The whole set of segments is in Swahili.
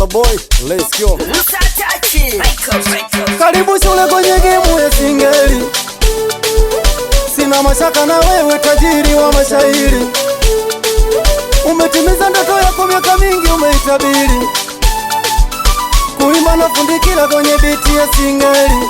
Boy, let's go. Karibu shule kwenye gemu ya singeli, sina mashaka na wewe, tajiri wa mashairi. Umetimiza ndoto yako miaka mingi umeitabiri, kuimba na fundikila kwenye biti ya singeli.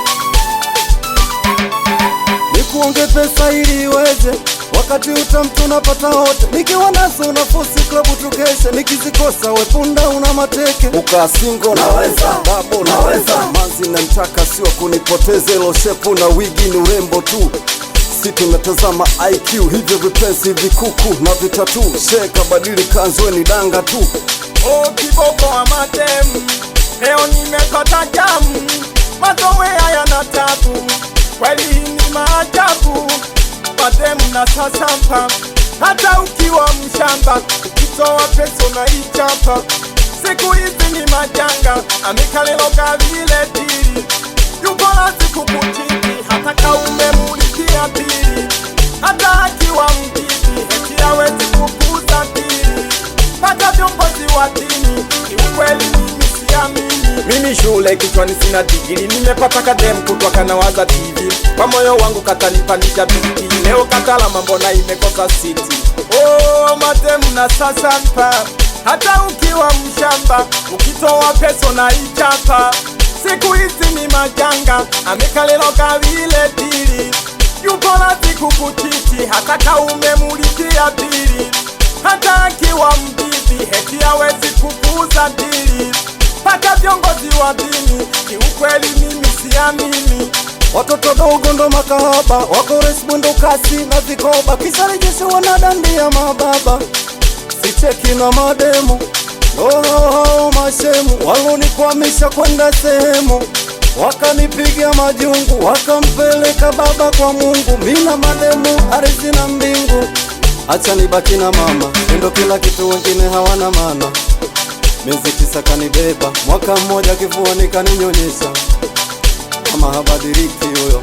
Nikuonge pesa ili iweze, wakati utamtu unapata wote. Nikiwa nazo unafosi klabu tukeshe, nikizikosa wepunda una mateke. Ukaa singo Naweza, babo naweza. Manzi namtaka sio kunipoteze, ilo shepu na wigi ni urembo tu, si tunatazama IQ, hivyo vipenzi vikuku na vitatu, sheka badili kanzwe ni danga tu. Oh, kiboko wa matemu, leo nimepata jamu, mazoea yana tabu, kweli ni maajabu. Matemu na sasampa, hata ukiwa mshamba, ukitoa pesa unaichapa. Siku hizi ni majanga, amikalelo vile dili, yuko lazi kukuchiti, hata kaumemulipia bili, hata akiwa mbibi, eti hawezi kukuza dili mpaka viongozi wa dini, kiukweli mimi siamini. Mimi shule kichwani sina digiri, nimepata kadem kutwa kanawaza TV kwa moyo wangu katanipandisha biki, leo katala mambo na imekosa siti. Oh, matemu na sasampa, hata ukiwa mshamba ukitoa pesa na ichapa. Siku hizi ni majanga, amekalelo kavile dili, yupo lazi kukuchiti, hata kaumemulipia bili hata akiwa mbibi heti hawezi kupuuza dili, mpaka viongozi wa dini, kiukweli mimi siamini. Watoto dogo ndo makahaba, wako resi mwendo kasi na vikoba, kisha rejesho wanadandia mababa. Sicheki na mademu ndo mashemu, walonikwamisha kwenda sehemu, wakanipiga majungu, wakampeleka baba kwa Mungu. Mina mademu ardhi na mbingu, acha nibaki na mama, ndo kila kitu, wengine hawana maana. Miezi 9 kanibeba, mwaka mmoja kifuani kaninyonyesha, kama habadiliki huyo.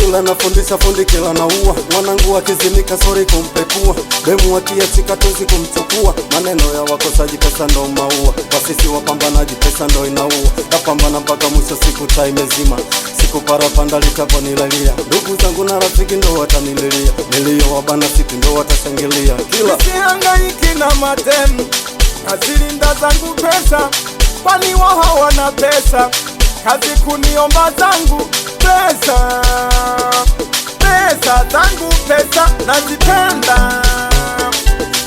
Shule nafundisha fundi kila naua, mwanangu akizimika sori kumpekua, demu akiachika tuzi kumchukua. Maneno ya wakosaji pesa ndo maua, kwa sisi wapambanaji pesa ndo inaua. Napambana mpaka mwisho, siku taa imezima, siku parapanda litaponilalia. Ndugu zangu na rafiki ndo watanililia, niliyowabana siku ndo watashangilia. Kila Sihangaiki na mademu, nazilinda zangu pesa, kwani wao hawana pesa, kazi kuniomba zangu pesa, pesa zangu pesa nazipenda,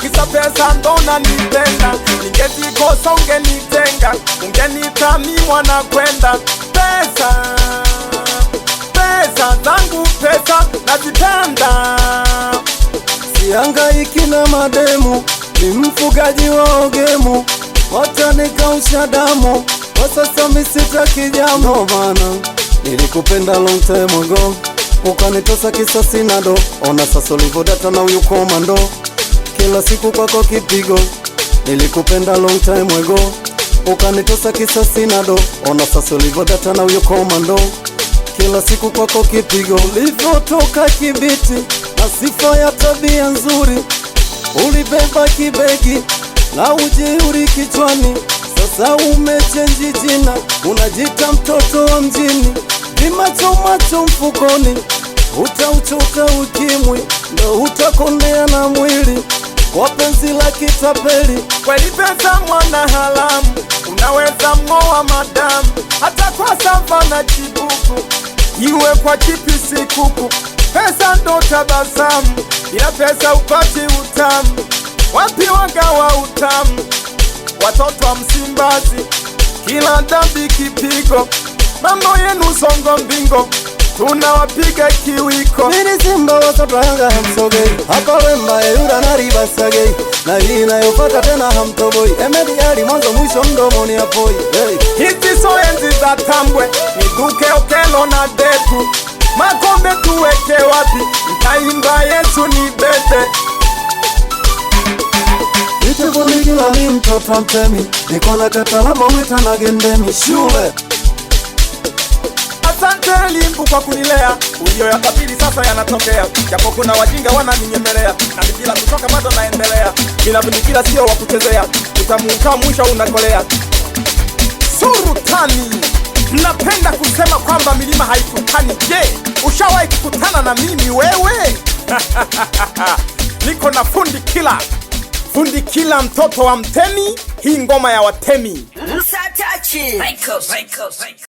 kisa pesa ndo nanipenda, ningezikosa ungenitenga, ungenita mi mwana kwenda. Pesa, pesa zangu pesa nazipenda. Sihangaiki na mademu, ni mfugaji wa ogemu, watanikausha damu, kwa sasa mi sitaki jambo. Maana nilikupenda long time ago, ukanitosa kisa sina do. Ona sasa ulivodata na uyu komando, kila siku kwako kipigo. Nilikupenda long time ago, ukanitosa kisa sina do. Ona sasa ulivodata na uyu komando, kila siku kwako kipigo. Ulivyotoka Kibiti na sifa ya tabia nzuri, ulibeba kibegi na ujeuri kichwani. Sasa umechenji jina, unajita mtoto wa mjini, vimacho macho mfukoni, utauchota ukimwi, ndo utakondea na mwili kwa penzi la kitapeli. Kweli pesa mwana haramu, unaweza mng'oa madamu, hata kwa sava na chibuku, iwe kwa chipisi kuku. Pesa ndo tabasamu, bila pesa upati utamu. Wapi wagawa utamu? Watoto wa Msimbazi, kila dhambi kipigo, mambo yenu songo mbingo, tunawapiga kiwiko. Mini Simba watoto Yanga hamsogei, hapa Wemba Eyura na Ribasagei, na hii inayopata tena hamtoboi. Emedi Ali mwanzo mwisho mdomoni hapoi. Hey. Hizi so enzi za Tambwe, ni Duke Okelo na Depu. Makombe tuweke wapi? Mtaimba Yesu ni bebe. Nitakunikila mi mtoto mtemi, niko na katalama mwita na gendemi shule. Asante Limbu kwa kunilea, uliyoyakabili sasa yanatokea, japo kuna wajinga wananinyemelea, na bila kuchoka bado naendelea. Mina vinikila sio wa kuchezea, Utamu mwisho unakolea. Surutani, mnapenda kusema kwamba milima haikutani. Je, ushawahi kukutana na mimi wewe? Niko na Fundi Kila, Fundi Kila mtoto wa Mtemi, hii ngoma ya Watemi. Msatachi. Records. Records.